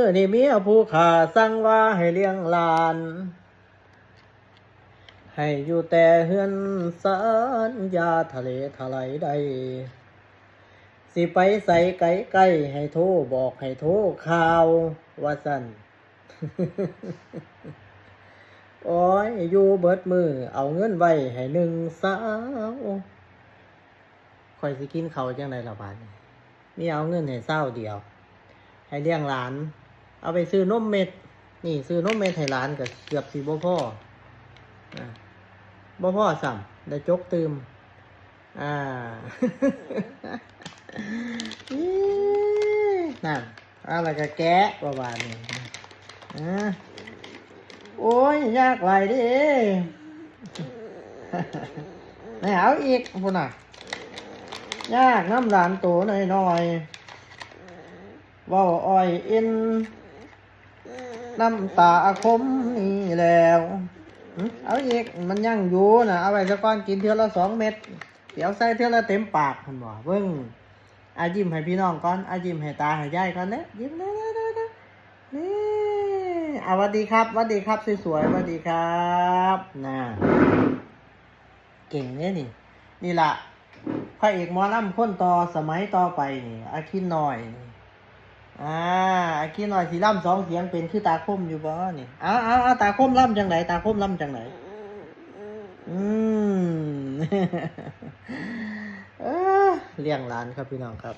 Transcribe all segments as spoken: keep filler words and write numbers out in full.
อนี่เมียผู้ข้าสั่งว่าให้เลี้ยงหลาน ให้อยู่แต่เฮือนซาน อย่าทะเลทลายใด สิไปไสไกลๆ ให้โทรบอกให้โทรข่าว ว่าซั่น โอ้ย อยู่เบิดมื้อ เอาเงินไว้ให้หนึ่งซาว ข้อยสิกินข้าวจั่งใดล่ะบาดนี้ มีเอาเงินให้ซาวเดียว ให้เลี้ยงหลาน เอาไปซื้อนมเม็ด นี่ซื้อนมเม็ดให้หลานก็เกือบสิบ่พอ อ่ะ บ่พอซ้ำ ได้จกตื่ม อ่า อี๋ นั่น เอาแล้วก็แกะ ว่าบาดนี้ อ่า โอ้ย ยากหลายเด้ ให้เอาอีก พุ้นน่ะ ยากนำหลานโตน้อยๆ เว้าอ้อยเอ็น น้ำตาอาคมนี่แล้ว หึ เอาอีก มันยังอยู่น่ะ เอาไว้ซะก่อน กินเทื่อละสองเม็ด เดี๋ยวใส่เทื่อละเต็มปาก หั่นบ่ เบิ่ง อ่ะ ยิ้มให้พี่น้องก่อน อ่ะ ยิ้มให้ตาให้ยายก่อนเด้อ ยิ้มเด้อ เด้อ เด้อ เด้อ นี่ อ่ะ หวัดดีครับ หวัดดีครับ สวยๆ หวัดดีครับ น่ะ เก่งเด้นี่ นี่ล่ะ พระเอกหมอลำคนต่อสมัยต่อไปนี่ อาคินน้อยนี่ อ่า อาคินน้อยสิลำสองเสียงเป็นคือตาคมอยู่บ่นี่ เอา เอา เอา ตาคมลำจั่งใด ตาคมลำจั่งใด อืม เออ เลี้ยงหลานครับพี่น้องครับ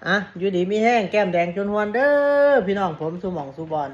อ่ะ อยู่ดีมีแฮง แก้มแดงจนฮวนเด้อ พี่น้องผม สู่หม่องสู่บ่อน